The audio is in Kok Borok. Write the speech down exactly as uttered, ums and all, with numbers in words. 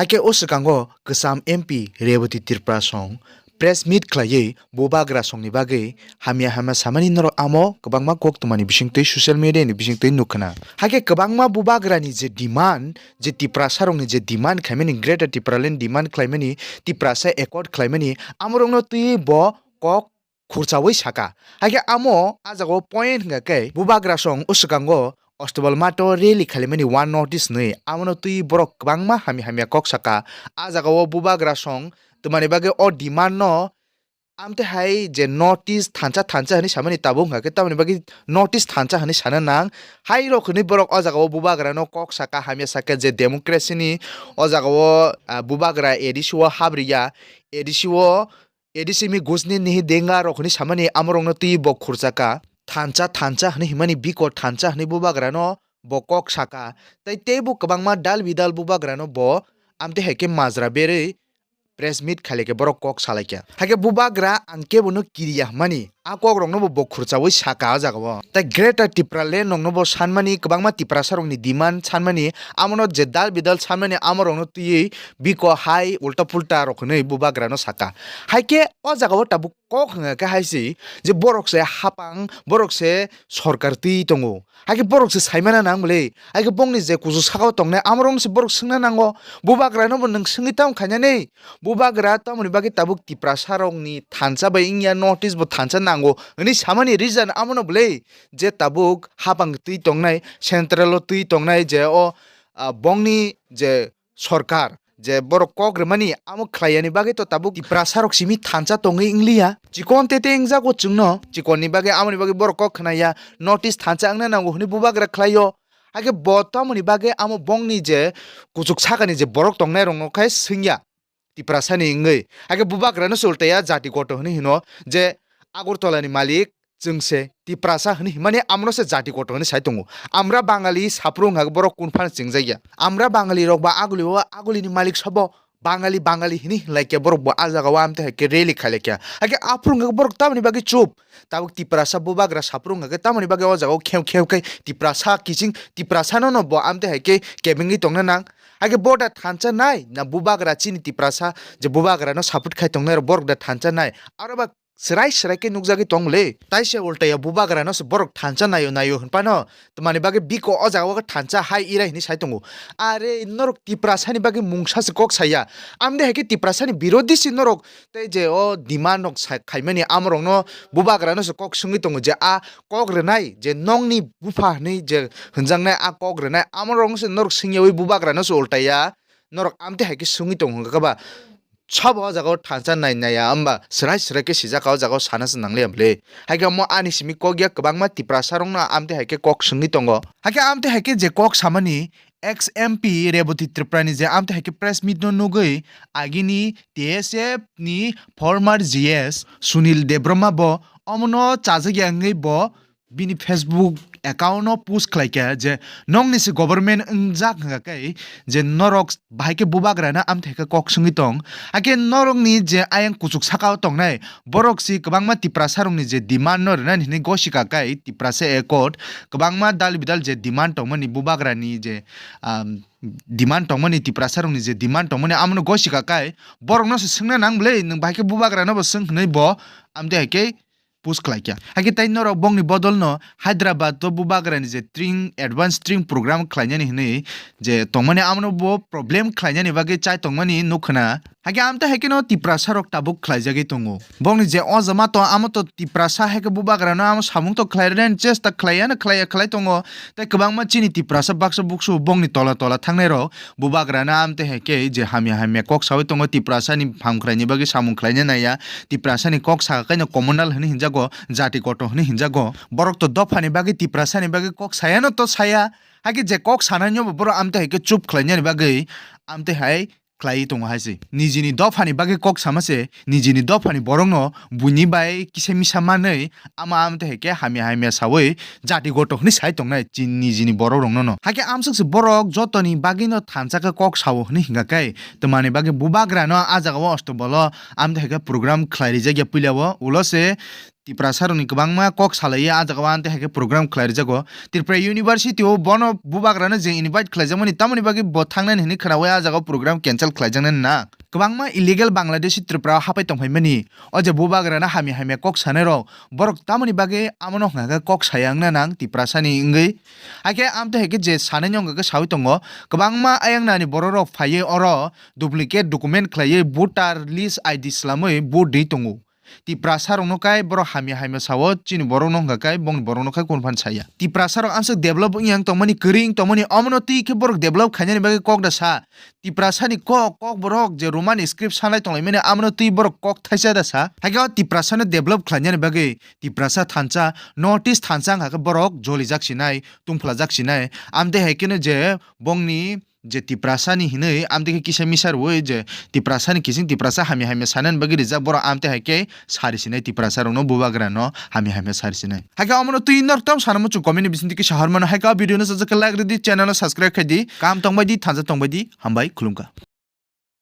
Hakhe o swkango kwcham M P Rebati Tripura song press meet khlaiwi bubagra songni bagwi hamya hamya samani norok amo kwbangma kok twmani bisingtwi social media ni bisingtwi nukkhna. Hakhe kwbangma bubagrani je demand, je Tiprasa rokni je demand khlaimani, Greater Tipraland demand khlaimani, Tiprasa accord khlaimani, amorokno twiwi bo kok khurchawi saka. Hakhe amo a jagao point hwnkha khe bubagra song o swkango Ostobal mato rally khailaimani one notice nwi amono twi borok kwbangma hamya hamya kok saka. A jagao bubagra song twmani bagwi o demand no amte hai je notice thansa thansa hwnwi samani tabuk hwnkha khe tamoni bagwi notice thansa hwnwi sana nang. Hai rok hwnwi borok o jagao bubagra no kok saka hamya saka je democracy ni o jagao, ah, bubagra A D C o habriya, A D C o A D C mi gusni nihi denga rok hwnwi samani amorokno twi bo khurchaka. Thansa thansa hwnwi himani biko thansa hwnwi bubagrano bo kok saka. Tai teibo kwbangma dal bidal bubagrano bo amte hai khe majra berwi press meet khailai khe borok kok salaikha. Hakhe bubagra ang kebono kiriya hwnmani a kokrokno bo bo khurchawi saka o jagao. Tai Greater Tipraland rokno bo sanmani kwbangma Tiprasa rokni demand sanmani amono je dal bidal sanmani amorokno twiwi biko hai ulta pulta rok hwnwi bubagrano saka. Haikhe o jagao tabuk kok hwnga khe hai se je borok se hapang, borok se sorkar twi tongo. Haikhe borok se saimana nang bwle. Haikhe bongni je kuchuk sakao tongnai amorokno se borok swngna nango. Bubagrano bo nwng swngwi tamo khainani? Bubagra tamoni bagwi tabuk Tiprasa rokni thansa bai wngya notice bo thansa nango hwnwi samani reason amono bwle. Je tabuk hapang twi tongnai, central o twi tongnai je o, ah, bongni je sorkar je borok kok rwmani amo khlaiyani bagwi to tabuk Tiprasa rok simi thansa tongwi wngliya. Chikon tete wngjago chwngno, chikonni bagwi amoni bagwi borok kok khnaya, notice thansa wngna nango hwnwi bubagra khlaio. Haikhe bo tamoni bagwi amo bongni je kuchuk sakani je borok tongnai rokno khai swngya Tiprasani wngwi. Haikhe bubagrano se ultaya jati koto hwnwi hino je Agartala ni malik chwng se Tiprasa hwnwi himani amono se jati koto hwnwi sai tongo. Amra Bangali saphuru wngkha borok kun phano chwngjakya. Amra Bangali rok ba aguli o aguli ni malik sabo Bangali Bangali hwnwi hinlai khe borok bo a jagao amte hai khe rally khailai khe. Haikhe aphuru wngkha borok tamoni bagwi chup. Tabuk Tiprasa bubagra saphuru wngkha khe tamoni bagwi o jagao khew khew khe Tiprasa kiching Tiprasano no bo amte hai khe kebengwi tongna nang. Haikhe bo da thansa nai na bubagra chini Tiprasa je bubagrano support khai tongnai rok borok da thansa nai. Aro ba Swrai swrai khe nukjagwi tong le. Tai se ultaya bubagrano se borok thansa naio naio hwnphano, twmani bagwi biko o jagao khe thansa hai irai hwnwi sai tongo. Are norok Tiprasani bagwi mungsa se kok saya. Amde hai khe Tiprasani birodhi se norok tei je o demand rok sa-, khaimani amorokno bubagrano se kok swngwi tongo je a kok rwnai je nongni bupha hwnwi je hwnjaknai a kok rwnai amorokno se norok swngyawi bubagrano se ultaya norok amte hai khe swngwi tongo hwnkha ba. Sabo o jaga o thansa nai naiya, hwnba swrai swrai khe sijak o jaga o sana se nangliya bwle. Haikhe omo ani simi kok ya kwbangma Tiprasa rokno amte hai khe kok swngwi tongo. Haikhe amte hai khe je kok samani ex M P Rebati Tripura ni je amte hai khe press meet no nugwi agini T S F ni former G S Sunil Debbarma bo omono chajak ya wngwi bo bini Facebook account o post khlai kha je nokni se government wngjak hwnkha khe je norok bahai khe bubagra no amthai khe kok swngwi tong. Hakhe norokni je ayang kuchuk saka o tongnai borok si kwbangma Tiprasa rokni je demand no rwnani hinwi gosika khe Tiprasa accord kwbangma dal bidal je demand tongmani bubagra ni je, um, demand tongmani Tiprasa rokni je demand tongmani amono gosika khe borok no se swngna nang bwle nwng bahai khe bubagra no bo swng hinwi bo amthai khe post khlai kha. Hakhe tei norok bongni bodol no Hyderabad o bubagra ni je train, advance train program khlainani hinwi je tongmani amono bo problem khlainani bagwi chai tongmani nukho na. Hakhe amte hai kheno Tiprasa rok tabuk khlaijagwi tongo. Bongni je o jama to amo to Tiprasa hai khe bubagra no amo samung to khlai rwna chesta khlai ya no khlai ya khlai tongo. Tei kwbangma chini Tiprasa baksa buksu bongni tola tola thangnai rok bubagra no amte hai khe je hamya hamya kok sawi tongo Tiprasa ni phamkhrai ni bagwi samung khlaina naiya. Tiprasa ni kok saka kaino communal hwnwi hinjago, jati koto hwnwi hinjago. Borok to dopha ni bagwi Tiprasa ni bagwi kok saya no to saya. Hakhe je kok sanai no bo borok amte hai khe chup khlainani bagwi amte hai khlaiwi tongo hai se. Nijini dopha ni bagwi kok sama se, nijini dopha ni borok no buini bai kisa misa manwi ama amte hai khe hamya hamya sawi jati koto hwnwi sai tongnai chini nijini borok rok no no. Hakhe amsuk se borok joto ni bagwi no thansa khe kok sao hwnwi hinga khe. Twmani bagwi bubagra no a jaga o ostobolo amte hai khe program khlai rijak ya puila o ulo se Tiprasa rokni kwbangma kok salaiwi ah jagao amtwi hai khe program khlai rijago. Tripura University o bono bubagrano je invite khlaijakmani tamoni bagwi bo thangnani hinwi khwnawi ah jagao program cancel khlaijaknani na. Kwbangma illegal Bangladeshi Tripura o hapai tongphaimani. O je bubagrano hamya hamya kok sanairok, borok tamoni bagwi amono hwnkha khe kok saya wngna nang Tiprasani wngwi. Haikhe amtwi haikhe je sanaini wngkha khe sawi tongo, kwbangma ayang nani bororok phaiwi oro duplicate document khlaiwi voter list I D swlamwi vote rwi tongo. Tiprasa rokno kai borok hamya hamya sao, chini borokno wngkha kai bongni borokno khai kunu phano saya. Tiprasa rok amsuk develop wngya wng tongmani, kwrwi wng tongmani, omono twi khe borok develop khainani bagwi kok da sa. Tiprasani kok, kok borok je Roman script sanai tonglaimani, amono twi borok kok thaisa da sa. Haikhe o Tiprasano develop khlainani bagwi Tiprasa thansa, North East thansa wngkha khe borok jolijak sinai, tungphlajak sinai. Amtwi hai kheno je bongni je Tiprasani hinwi amtwi khe kisa misa rwui je Tiprasani kising Tiprasa hamya hamya sanani bagwi rijak, borok amtwi hai khe sari sinai Tiprasa rokno bubagrano hamya hamya sari sinai. Haikhe omono twi norok tamo sana muchung comment ni bisingtwi kisa hor mano. Haikhe o video no sajak khe like rwdi, channel no subscribe khaidi. Kam tongbai di, thansa tongbai di, hambai khulumkha.